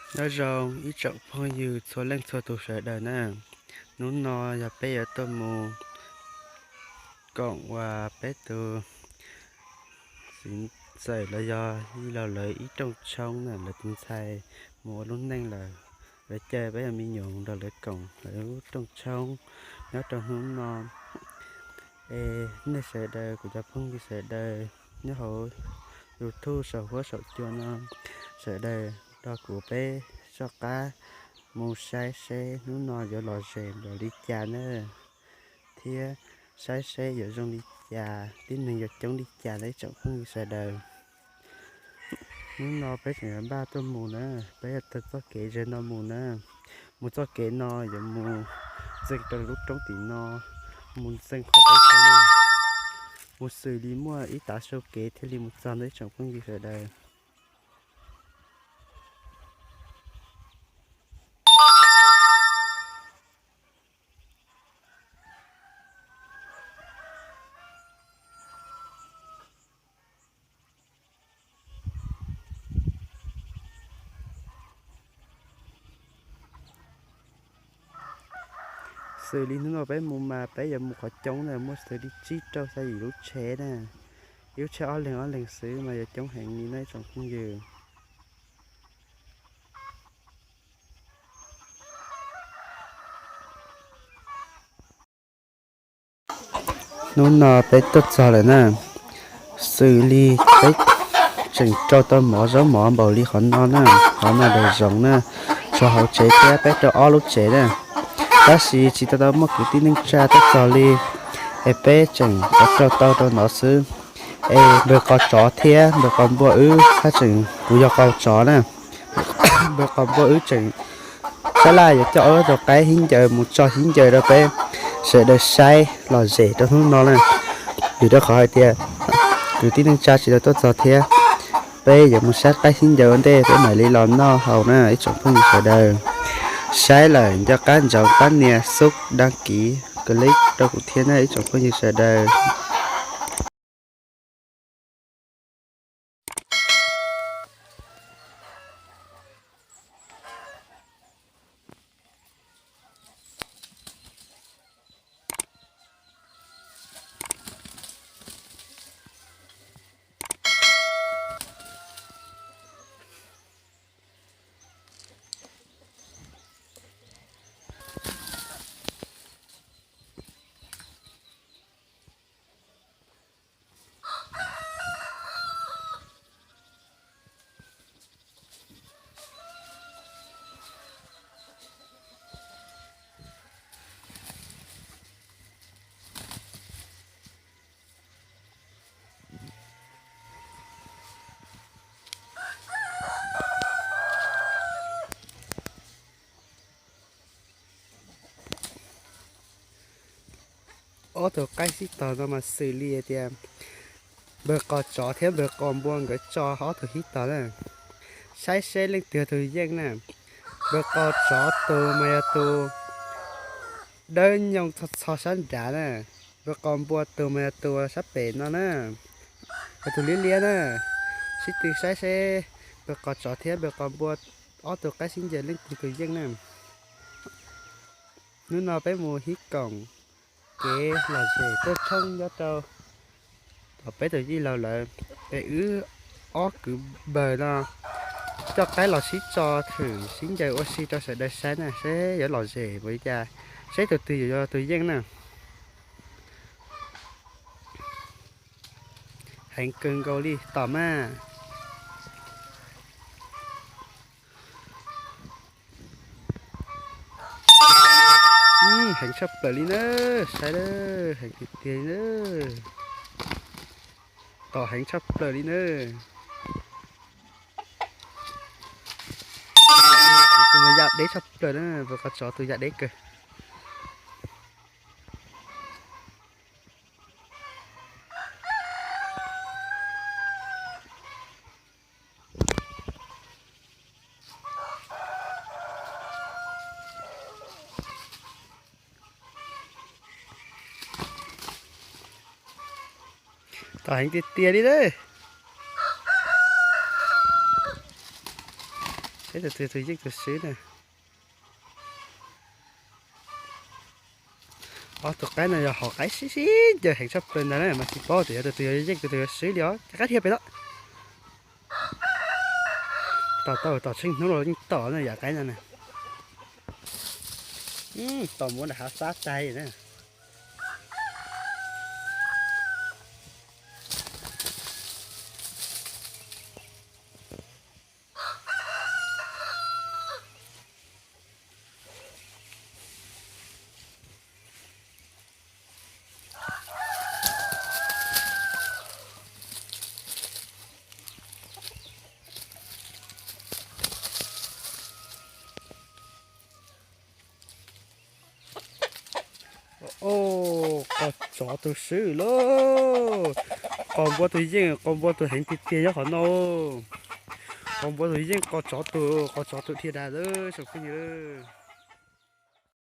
Nyob zoo ib tsoom phooj ywg txhua leej txhua tus sawv daws na. Hnub no yog peb yuav tuaj mus koom uas peb tus txiv ntxawm los yog yij laug lawv ib rooj tshoob na, lawv tus ntxhais mus ua lub neej lawm, lawv caw peb yog me nyuam nrog lawv koom lawv lub rooj tshoob nyob rau hnub no. Es nej sawv daws, kuv cov phooj ywg sawv daws nyob hauv YouTube saum huab saum cua no, sawv daws nrog kuv peb soj qab mus saib seb hnub no yuav lom zem npaum li cas na, thiab saib seb yuav zoo li cas, tib neeg yuav coob li cas na ib tsoom phooj ywg sawv daws. Hnub no peb tseem yuav npaj tuaj mus na, peb yuav taug txoj kev ze no mus na. Mus txoj kev no yuav mus ntxees rau lub roob tim no, mus ntxees qhov deb no, mus xws li muaj ib tav su kev thiaj li mus txog ntawm ib tsoom phooj ywg sawv daws. Xws li hnub no peb mus mas peb yuav mus qhov coob na, muaj xws li tsib rau xya yim lub tsheb na, ib lub tsheb ob leeg ob leeg xwb mas yuav coob heev li na ib tsoom phooj ywg. Hnub no peb tuaj txog lawm na, xws li peb tseem rau tau mov zaub mov npaum li qhov no na, qhov no daws zoov na, tshuav hauv tsev thiab peb rau ob lub tsev na. Tab sis tsis tau tau muaj kwv tij neej tsa tuaj txog li, es peb tseem rau tau rau no xwb. Es npawg qos tsov thiab npawg qos npua wb haj tseem, kuv yog qos tsov na, npawg qos npua wb tseem sab laj yuav coj ob tug qaib hib ncaws mus tso hib ncaws rau peb sawv daws saib lom zem rau hnub no na. Vim rau qhov hais tias kwv tij neej tsa tsis tau tuaj txog thiab, peb yuav mus saib qaib hib ncaws ua ntej peb mam li los noj haus na ib tsoom phooj ywg sawv daws. Saib lawm nco qab ntsoov pab nias xub dab kiv kawg li rau kuv thiab na ib tsoom phooj ywg sawv daws. Ob tug qaib sib tog no mas xws li tias npawg qos tsov thiab npawg qos npua nkawd tso ob tug sib tog na. Saib seb leej twg yog tus yeej na. Npawg qos tsov tus mas yog tus dawb nyoog txho txho sab nrad na. Npawg qos npua tus mas yog tus sab pem no na, yog tus liab liab na. Sib tw saib seb npawg qos tsov thiab npawg qos npua ob tug qaib sib ncaws leej twg tus yeej na. Hnub no peb mus hib koom kev lom zem tuaj tshoob nyob rau tom peb tus yij laug lawv, es wb ob kwv npawg no coj qaib los sib tso thwm sib ncaws ua si rau sawv daws saib na seb yuav lom zem npaum li cas, seb tus twg yuav yog tus yeej na. Heev kawg nkaus li tom mas. Heev tshaj plaws li na, saib na, heev tiag tiag li na. Tom heev tshaj plaws li na. Tus mas ya deb tshaj plaws na, npawg qos tsov tus ya deb kawg. Tom heev tiag tiag li lawm. Peb tus twg yog tus yeej tus swb na. Ob tus qaib no yog hom qaib sib sib ncaws heev tshaj plaws ntag na, mas tsis paub tias yog tus twg yog yeej tus twg yog swb li os. Cov qaib dhia pem tod. Tom tau tom tsheej hnub los yeej tom na yam qaib no na. Tom muab nram hav xab tag na. Os, qos tsov tus swb lauj. Qos npua tus yeej, qos npua tus heev tiag tiag nyob qhov no. Qos npua tus yeej, qos tsov tus, qos tsov tus dhia dav lawm tsoom phooj ywg.